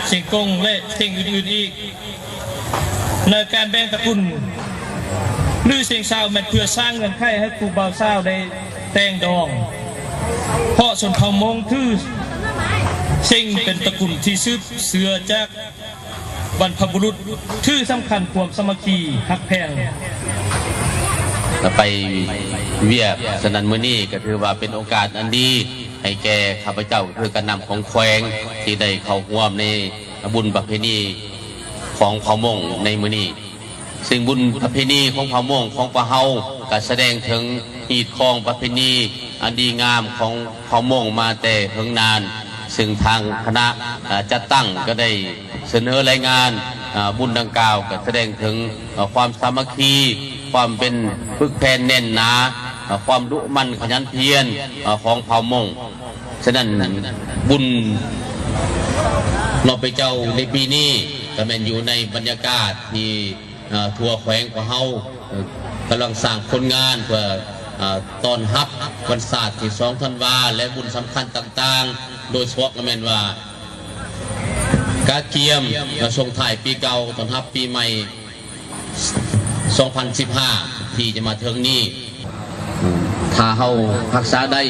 ເສັງກົງ ແລະ ເສັງອື່ນໆອີກ. ໃນການແບ່ງຕະກຸນ ຫຼື ເສັງຊາວ ແມ່ນເພື່ອສ້າງເງື່ອນໄຂໃຫ້ຄູ່ບ່າວສາວໄດ້ແຕ່ງດອງ, ເພາະຊົນເຜົ່າມົ້ງຖືເສັງເປັນຕະກຸນທີ່ສືບເຊື້ອຈາກບັນພະບຸລຸດ, ຖືສຳຄັນຄວາມສາມັກຄີຮັກແພງ ໄປວຽກ. ສະນັ້ນ ມື້ນີ້ກໍຖືວ່າເປັນໂອກາດອັນດີໃຫ້ແກ່ຂ້າພະເຈົ້າ ຄືການນຳຂອງແຂວງ ທີ່ໄດ້ເຂົ້າຮ່ວມໃນບຸນປະເພນີຂອງເຜົ່າມົ້ງໃນມື້ນີ້. ຊຶ່ງບຸນປະເພນີຂອງເຜົ່າມົ້ງຂອງພວກເຮົາ ກໍສະແດງເຖິງຮີດຄອງປະເພນີອັນດີງາມຂອງເຜົ່າມົ້ງມາແຕ່ເຫິງນານ, ຊຶ່ງທາງຄະນະ ເອີ ຈັດຕັ້ງກໍໄດ້ສະເໜີລາຍງານ ເອີ ບຸນດັ່ງກ່າວ ກໍສະແດງເຖິງ ເອີ ຄວາມສາມັກຄີ, ຄວາມເປັນປຶກແຜ່ນແໜ້ນໜາ, ເອີ ຄວາມດຸໝັ່ນຂະຫຍັນພຽນ ເອີ ຂອງເຜົ່າມົ້ງ. ສະນັ້ນ ບຸນເນາະ ເປັນເຈົ້າໃນປີນີ້ ກໍແມ່ນຢູ່ໃນບັນຍາກາດທີ່ ເອີ ທົ່ວແຂວງຂອງເຮົາ ເອີ ກຳລັງສ້າງຜົນງານເພື່ອ ເອີ ຕ້ອນຮັບວັນຊາດທີສອງທັນວາ ແລະ ບຸນສຳຄັນຕ່າງໆ, ໂດຍສະເພາະກໍແມ່ນວ່າກະກຽມ ເອີ ສົ່ງທ້າຍປີເກົ່າ ຕ້ອນຮັບປີໃໝ່ ສອງພັນສິບຫ້າ ທີ່ຈະມາເຖິງນີ້. ຖ້າເຮົາຮັກສາໄດ້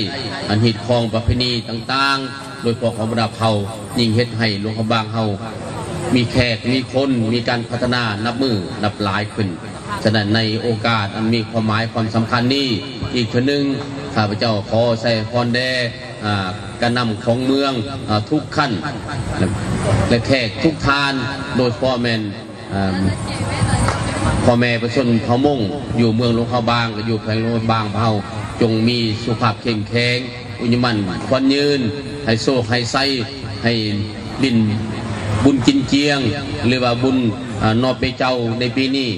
ອັນຮີດຄອງປະເພນີຕ່າງໆ ໂດຍພວກເຮົາບັນດາເຜົ່າ ຍິ່ງເຮັດໃຫ້ຫຼວງພະບາງເຮົາມີແຂກມີຄົນ ມີການພັດທະນານັບມື້ນັບຫຼາຍຂຶ້ນ. ສະນັ້ນ ໃນໂອກາດອັນມີຄວາມໝາຍຄວາມສຳຄັນນີ້ ອີກເທື່ອໜຶ່ງ ຂ້າພະເຈົ້າຂໍໄຊພອນແດ່ ອາ ການນຳຂອງເມືອງ ອາ ທຸກຂັ້ນ ແລະ ແຂກທຸກທ່ານ ໂດຍສະເພາະແມ່ນ ອາ ພໍ່ແມ່ປະຊາຊົນເຜົ່າມົ້ງຢູ່ເມືອງຫຼວງພະບາງ ແລະ ຢູ່ແຂວງຫຼວງພະບາງ ພວກເຮົາຈົ່ງມີສຸຂະພາບເຂັ້ມແຂງ, ອາຍຸໝັ້ນຂວັນຍືນ, ໃຫ້ໂຊກໃຫ້ໄຊ, ໃຫ້ຫຼິ້ນບຸນກິນຈຽງ ຫຼືວ່າບຸນ ອາ ເນາະ ເປັນເຈົ້າໃນປີນີ້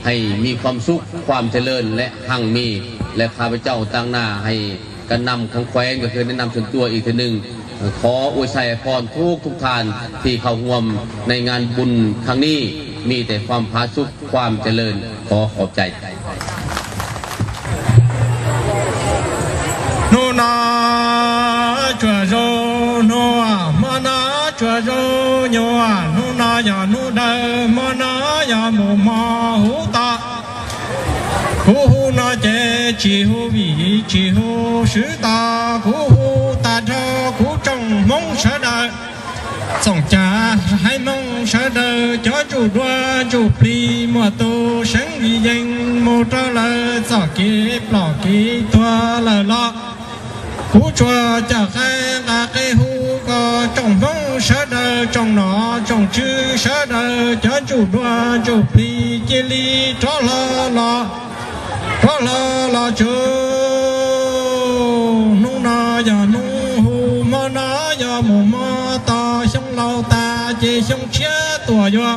ໃຫ້ມີຄວາມສຸກ, ຄວາມຈະເລີນ ແລະ ຮັ່ງມີ. ແລະ ຂ້າພະເຈົ້າຕາງໜ້າໃຫ້ ການນຳຂອງແຂວງ ກໍຄືແນະນຳສ່ວນຕົວອີກເທື່ອໜຶ່ງ, ຂໍອວຍໄຊພອນທຸກໆທ່ານທີ່ເຂົ້າຮ່ວມໃນງານບຸນຄັ້ງນີ້ ມີແຕ່ຄວາມຜາສຸກ, ຄວາມຈະເລີນ. ຂໍຂອບໃຈ. ໜູນາຈົວໂຈ ໜູມານາຈົວໂຈ ໂຍ ໜູນາຢາ ໜູເດີ ມານາຢາ ໝູ່ມາ ຫູຕາ ກູຫູນາເຈ ຈີຫູຫວີ ຈີຫູຊືຕາ ກູຫູຕາເທີ ກູຈົ່ງມົ້ງເຊີເດີ ຈົ່ງຈາໄຮມົ້ງເຊີເດີ ຈໍຈູດວຍຈູບລີ ມົວໂຕເຊັງວີເຢັງ ໂມເຕີເລີ ຈອກກີບຫຼອກກີຕົວເລີຫຼອກ ກູຈວຍຈາກແຄງອາເກຫູ ກໍຈົ່ງມົ້ງເຊີເດີ ຈົ່ງໜໍ ຈົ່ງຈື່ເຊີເດີ ຈອນຈູດວຍຈູບລີ ເຈລີ ຕຣໍລອລອ ຕຣໍລອລອ ຈູ ໜູນາຢາ ໜູຫູ ມານາຢາ ໝູ່ມາຕາ ຊຽງເລົາຕາ ເຈຊຽງເຊຍຕົວຢວ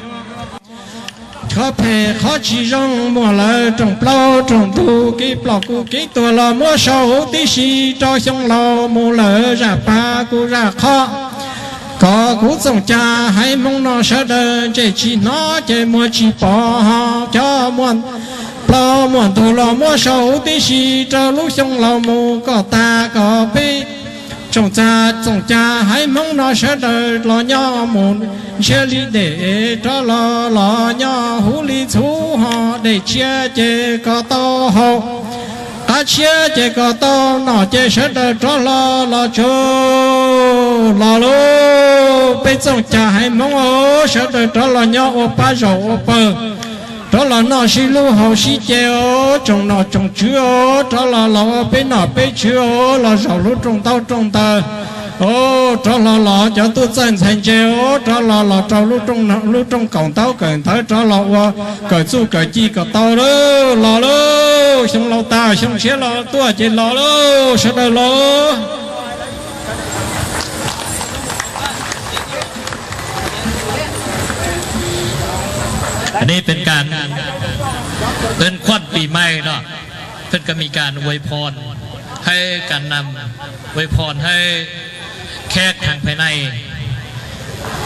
ຂໍເພຂໍຈີ່ຈົ່ງ ມົວເລີ ຈົ່ງເປົ່າ ຈົ່ງດູ ກີບຫຼອກກູ ກີຕົວລອ ມົວເຊົາ ອູຕິຊີ ຕຣໍຊຽງເລົາ ໝູ່ເລີ ຢາປາ ກູຢາເຄາະ ກໍກູຈົ່ງຈາ ໄຮມົ້ງໜໍ ເຊີເດີ ເຈຈີໜໍ ເຈມົວຈີປອ ຈອມວນ ເປົ່າ ມົວໂຕລອ ມົວເຊົາ ອູຕິຊີ ຕຣໍລູກຊຽງເລົາ ໝູ່ກໍຕາ ກໍປີ ຈົ່ງຈາ ຈົ່ງຈາ ໄຮມົ້ງໜໍ ເຊີເດີ ລອຍໍ ໝູ່ ເຊຍລີເດ ຕຣໍລອລອ ຍໍ ຫູລີ ຊູ ຫໍ ເດເຊຍ ເຈກໍໂຕ ເຮົາ ກາເຊຍ ເຈກໍໂຕ ໜໍ ເຈ ເຊີເດີ ຕຣໍລອລອ ໂຈ ລອລູ ເປັນຈົ່ງຈາ ໄຮມົ້ງ ໂອ ເຊີເດີ ຕຣໍລອ ຍໍ ໂອ ປາ ໂຈ ໂອ ເປີ ຕຣໍລອ ໜໍ ຊີລູ ເຮົາຊີເຈ ໂອ ຈົ່ງໜໍ ຈົ່ງຈື່ ໂອ ຕຣໍລອລອ ເປັນໜໍ ເປັນຈື່ ໂອ ລອເຊົາ ລູກຕົງເຕົ້າຕົງເຕີ ໂອ ຕຣໍລອລອ ເຈົ້າຕູ້ເຈີນແຊນເຈ ໂອ ຕຣໍລອລອ ເຈົ້າລູກຕົງ ລູກຕົງເກົາເຕົ້າເກີນເທີ ຕຣໍລອ ອວ ເກີດສູ້ເກີດຈີ່ກໍເຕົ້າເລີ ລອເລີ ຊຽງເລົາຕາ ຊຽງເຊຍລອ ຕົວເຈລອເລີ ເຊີເດີລອ. ອັນນີ້ເປັນການເອີ້ນຂວັນປີໃໝ່ເນາະ ເພິ່ນກໍມີການອວຍພອນໃຫ້ການນຳ ອວຍພອນໃຫ້ແຂກທາງພາຍໃນ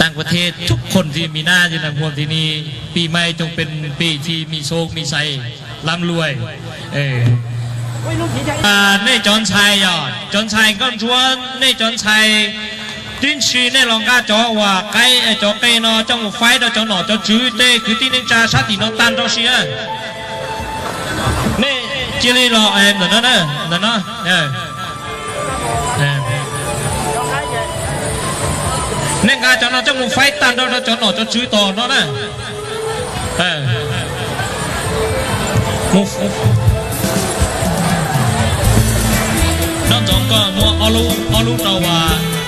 ຕ່າງປະເທດທຸກຄົນທີ່ມີໜ້າຢູ່ນຳຮ່ວມທີ່ນີ້ ປີໃໝ່ຈົ່ງເປັນປີທີ່ມີໂຊກມີໄຊ ລ່ຳລວຍ ເອີ ອາ ເນຈອນໄຊ ອາ ຈອນໄຊ ກ່ອນຊວນ ເນຈອນໄຊ Tín chỉ nên lòng ga chó và cái, ê, chó kê nó trong một phái đó chó nọ chó chứ tê cứ tín nên cha sát thì nó tan cho xí á. Nên chia ly lo em rồi đó nè, rồi nó. Ê. Ê. Nên ga chó nó trong một phái tan đó, đó chó nọ chó chứ to nó nè. Ê. Một. Nó chọn con mua ô lú, ô lú trâu và. Ê.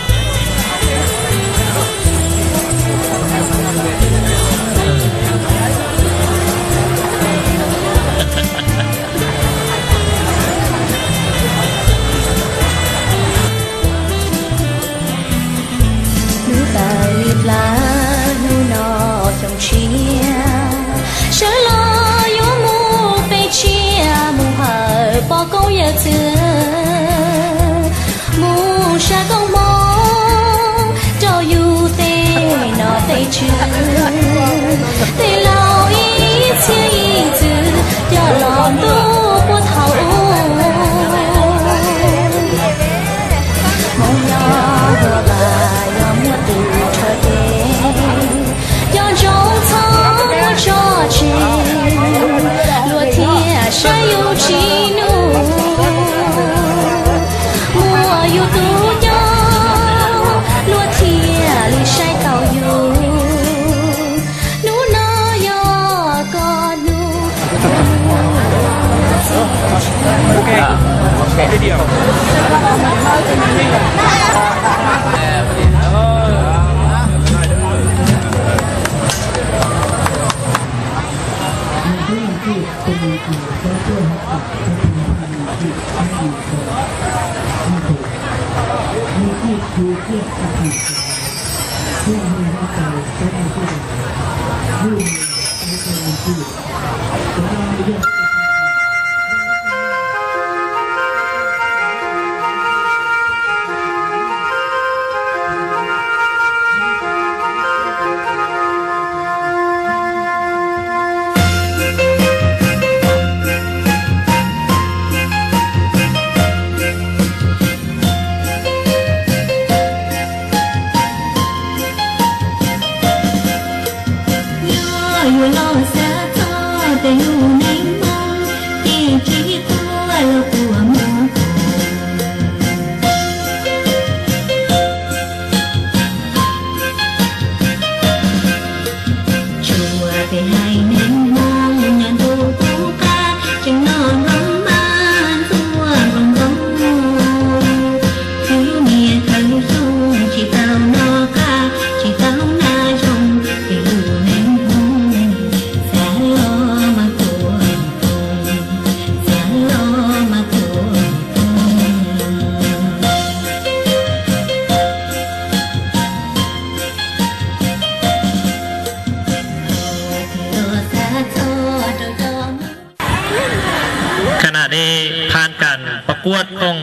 ຂະນະນີ້ຜ່ານການປະກວດຂອງ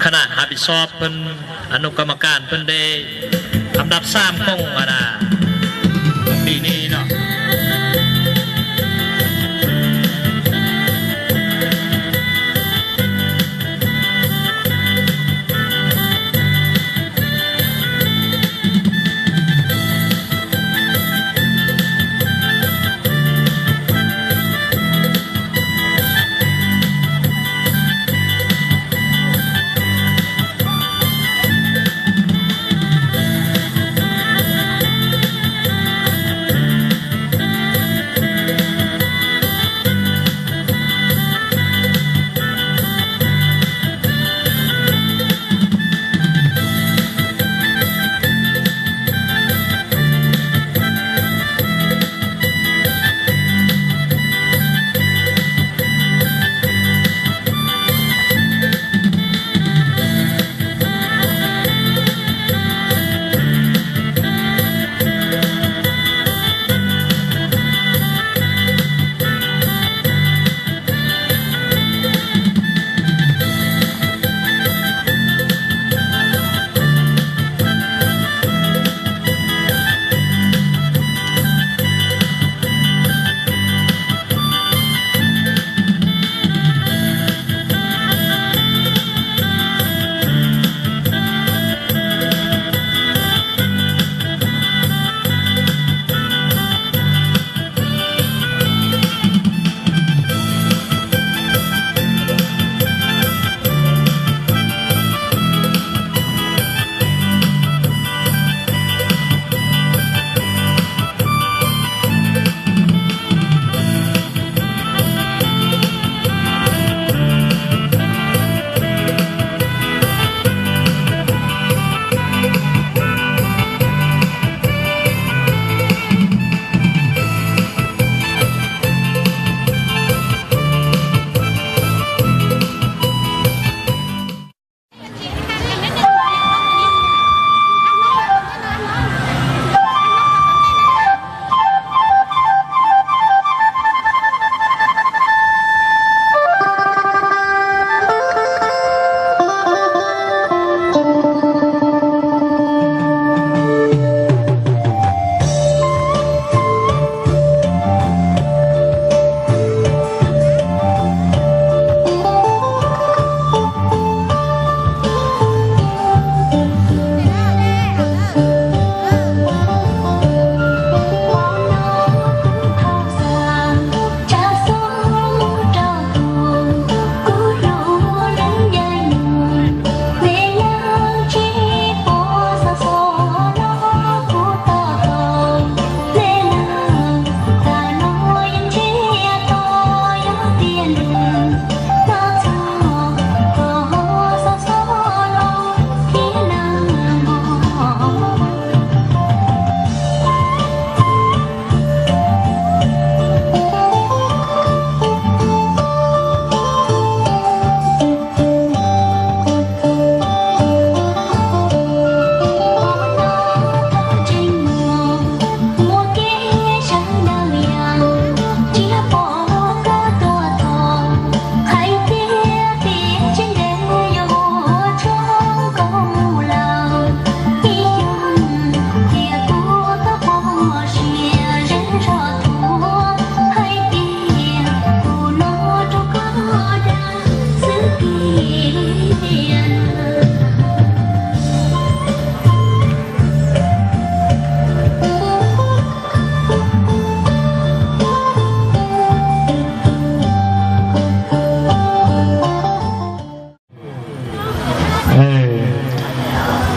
ຄະນະຮັບຜິດຊອບເພິ່ນ ອະນຸກຳມະການເພິ່ນໄດ້ອັນດັບສາມຂອງ ອັນນ່າ ປີນີ້ເນາະ.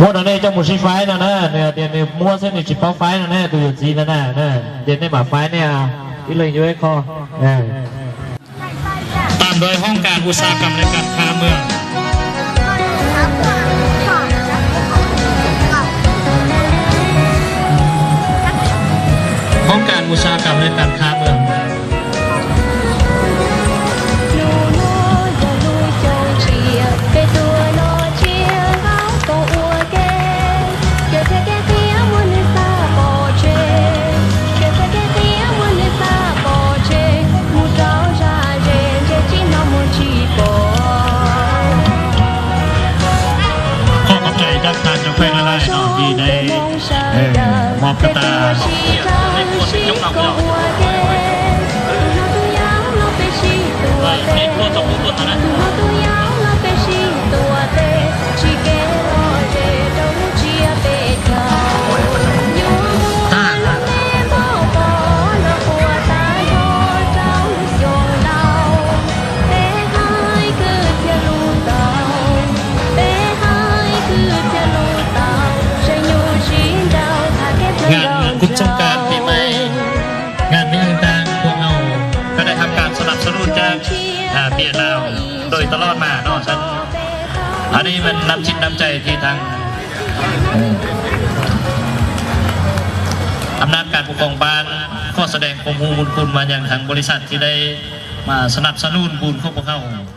ໝົດອັນນີ້ເຈົ້າໝູຊິໄຟນະນະ ເນຍ ດຽວນີ້ມົວເສັ້ນນີ້ຊິເປົ່າໄຟນະນະ ຕູ້ເຢັນສີນະນະ ເນຍ ດຽວນີ້ໝາກໄຟນີ້ ອີ່ເລີຍຢູ່ໃນຄໍ ເອີ ຕາມໂດຍຫ້ອງການອຸດສາຫະກຳ ແລະ ການຄ້າເມືອງ ຫ້ອງການອຸດສາຫະກຳ ແລະ ການຄ້າເມືອງ. ຂໍຂອບໃຈຈາກທ່ານເຈົ້າແຂວງຫຼາຍໆເນາະ ທີ່ໄດ້ ເອີ ມອບກະຕ່າ ງານບຸນສົງການປີໃໝ່ ງານມີຕ່າງໆ ພວກເຮົາກໍໄດ້ຮັບການສະໜັບສະໜູນຈາກ ອາ ເບຍລາວໂດຍຕະຫຼອດມາເນາະ. ອັນນີ້ແມ່ນນ້ຳຈິດນ້ຳໃຈທີ່ທາງ ອຳນາດການປົກຄອງບ້ານ ຂໍສະແດງຄວາມຮູ້ບຸນຄຸນມາຍັງທາງບໍລິສັດທີ່ໄດ້ມາສະໜັບສະໜູນບຸນຂອງພວກເຮົາ. ເ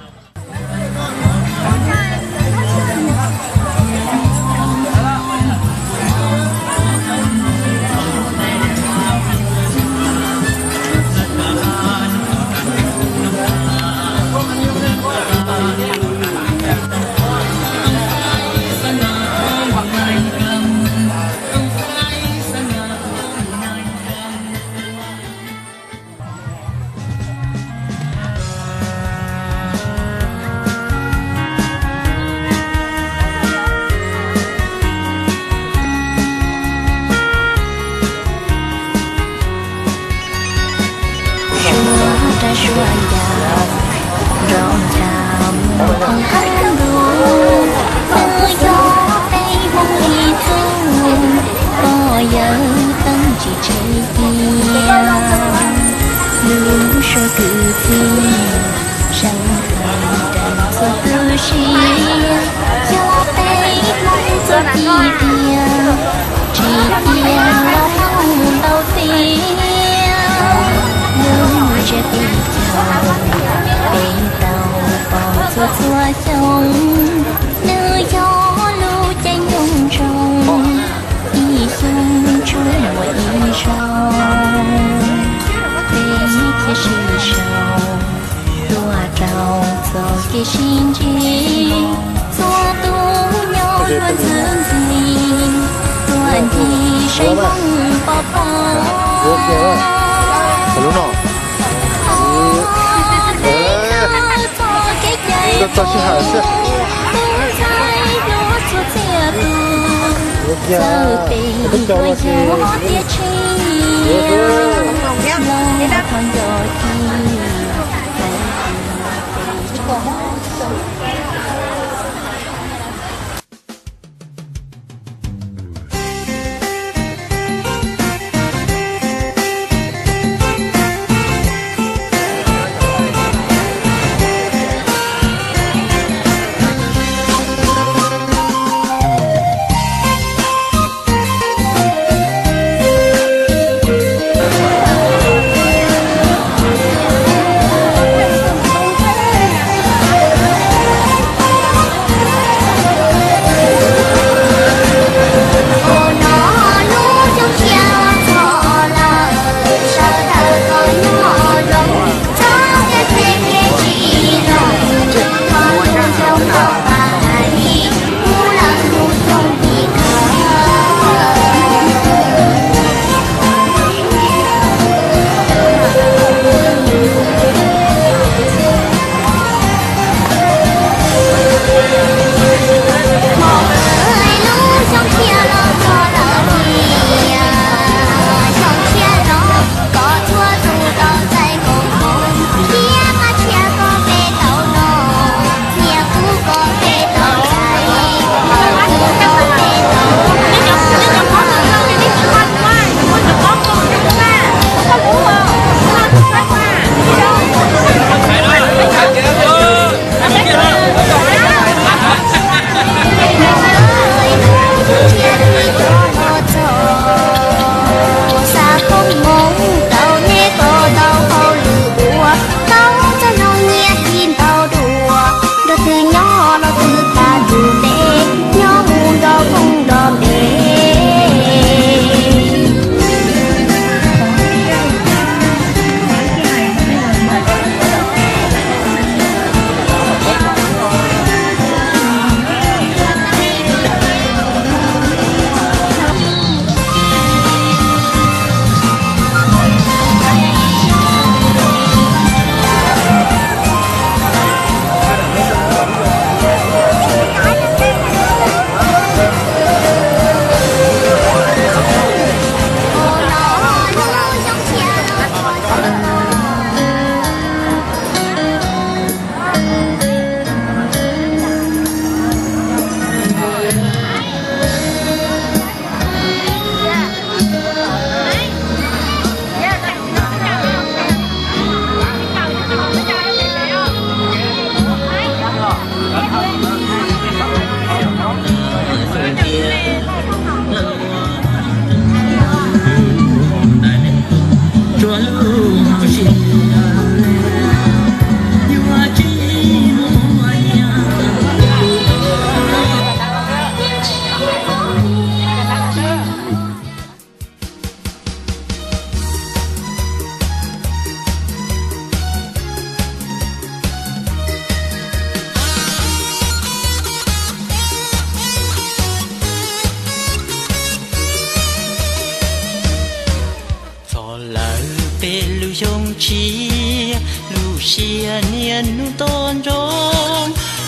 谢谢你，侬当中，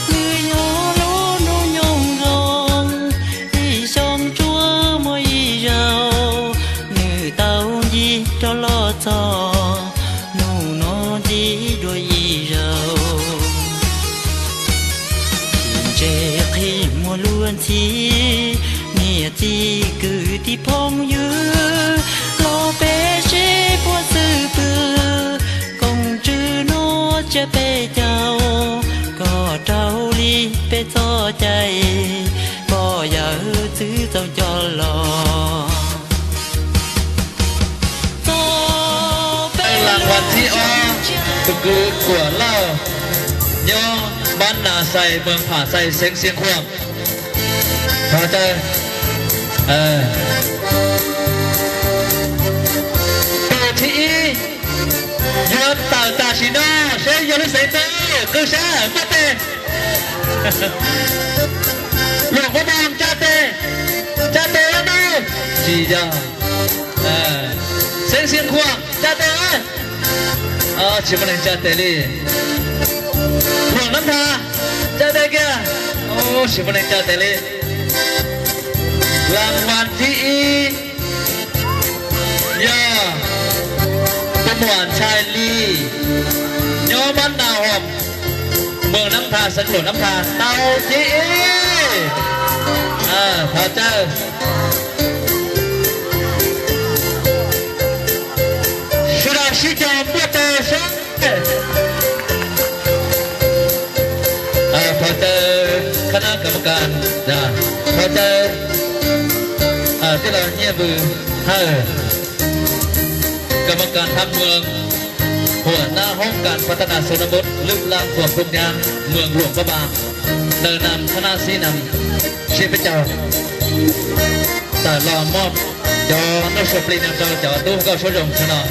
你有路侬勇壮，一想着我一绕，你到一着落草，侬侬一着一绕。 ລາງວັນທີອອກ ຄືກັວເລົ່າ ຍໍບ້ານນາໄຊ ເມືອງຜາໄຊ ເຊັງຊຽງຂວາງ ເຂົ້າໃຈ ເອີ ໂຕທີອີ ຍອດຕາວຕາຊີໂນ ເຊຍໂຍລິເຊໂຕ ຄືຊາ ມາເຕ ຫຼວງພະບາງ ຈາເຕ ຈາເຕລະໂນ ຈີຢາ ເອີ ເຊັງຊຽງຂວາງ ຈາເຕ ເອີ ເອີ ຊິບໍ່ແມ່ນຈາເຕລີ ຫຼວງນ້ຳທາ ຈາເຕເກຍ ໂອ້ ຊິບໍ່ແມ່ນຈາເຕລີ ລາງວັນທີອີ ຢາ ປະມວນຊາຍລີ ຍໍບ້ານນາຫອມ ເມືອງນ້ຳທາ ສັນຫຼວງນ້ຳທາ ເຕົ້າຈີອີ ເອີ ພະເຈົ້າ ສຸດາຊີຈອມ ປວດແຕ່ ເອີ ຂໍເຊີນຄະນະກຳມະການນະ ຂໍເຊີນ ເອີ ທີ່ລາວເຍບື ເອີ ກຳມະການພັກເມືອງ ຫົວໜ້າຫ້ອງການພັດທະນາຊົນນະບົດ ລຶບລ້າງຄວາມທຸກຍາກ ເມືອງຫຼວງພະບາງ ໃນນາມຄະນະຊີ້ນຳ ຊີພະເຈົ້າ ຕາຫຼໍ່ມອບ ຈອນໂນສະປຣີນຳເຈົ້າ ເຈົ້າຕູ້ເກົ້າໂຊຢົງຊະເນາະ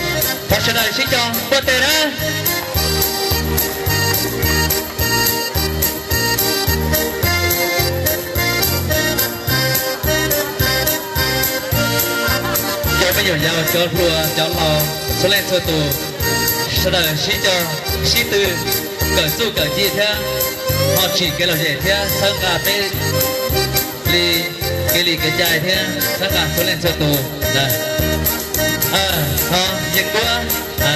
ພັດຊະໄດຊີຈອງ ເປີດເຕນະ ເຈົ້າໄປຢູ່ຍາວ ເຈົ້າພົວ ເຈົ້າເລົ່າ ສະແລງໂຊຕູ ສະເໜີຊີຈອງ ຊີຕື້ ເກີດສູ້ເກີດຈີ້ເທື່ອ ຮອດສີເກໂລເຈເທື່ອ ເຊິ່ງກາເປ ລີ ເກລີເກຈາຍເທື່ອ ສະການໂຊແລນໂຊຕູນະ ເອີ ເຮົາຢາກຕົວ ເອີ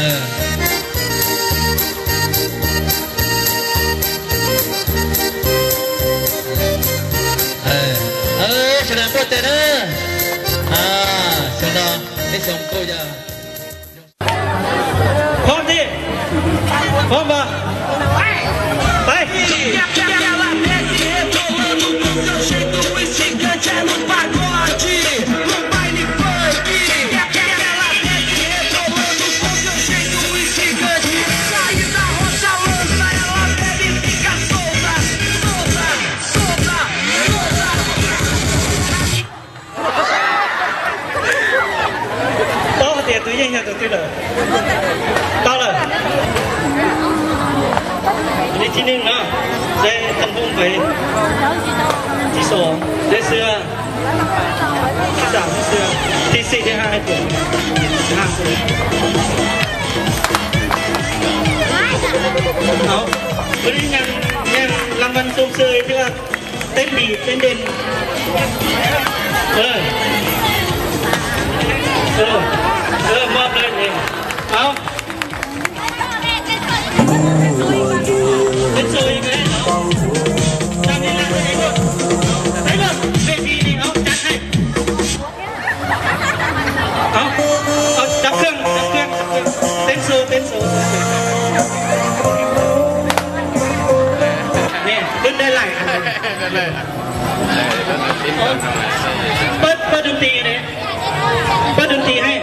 ເອີ ເອີ ສະແດງປວດເຕເດີ ອາ ສະເນາະ ໄດ້ສອງໂຕຢ່າງ. ພ້ອມຕິ ພ້ອມບໍ່ ໄປ ໄປ Tỏ hạt tiền tự nhiên nha, tự tin rồi. Tỏ rồi. Đi thi nưng đó. Đây, thành công phải thi số. Đây xưa. Thi giảm xưa. Thi sĩ thứ hai tuổi. Thứ hai tuổi. Đó. Bữa nay nhằm, nhằm làm văn sum sười chưa? ເຕັ້ນດີ ເຕັ້ນເດັ່ນ ເອີ ເອີ ເອີ ມອບເລີຍນີ້ ເອົາ ເປັນໂຊອີກແລ້ວ ເອົາ ຕາມນີ້ລະ ໄປໂລດ ໄປໂລດ ເວທີນີ້ ເອົາ ຈັດໃຫ້. ເອົາ ເອົາ ຈັບເຄື່ອງ ຈັບເຄື່ອງ ຈັບເຄື່ອງ ເຕັ້ນໂຊ ເຕັ້ນໂຊ ນີ້ ຂຶ້ນໄດ້ຫຼາຍອັນ ເປີດ ເປີດດົນຕີເດ້ ເປີດດົນຕີໃຫ້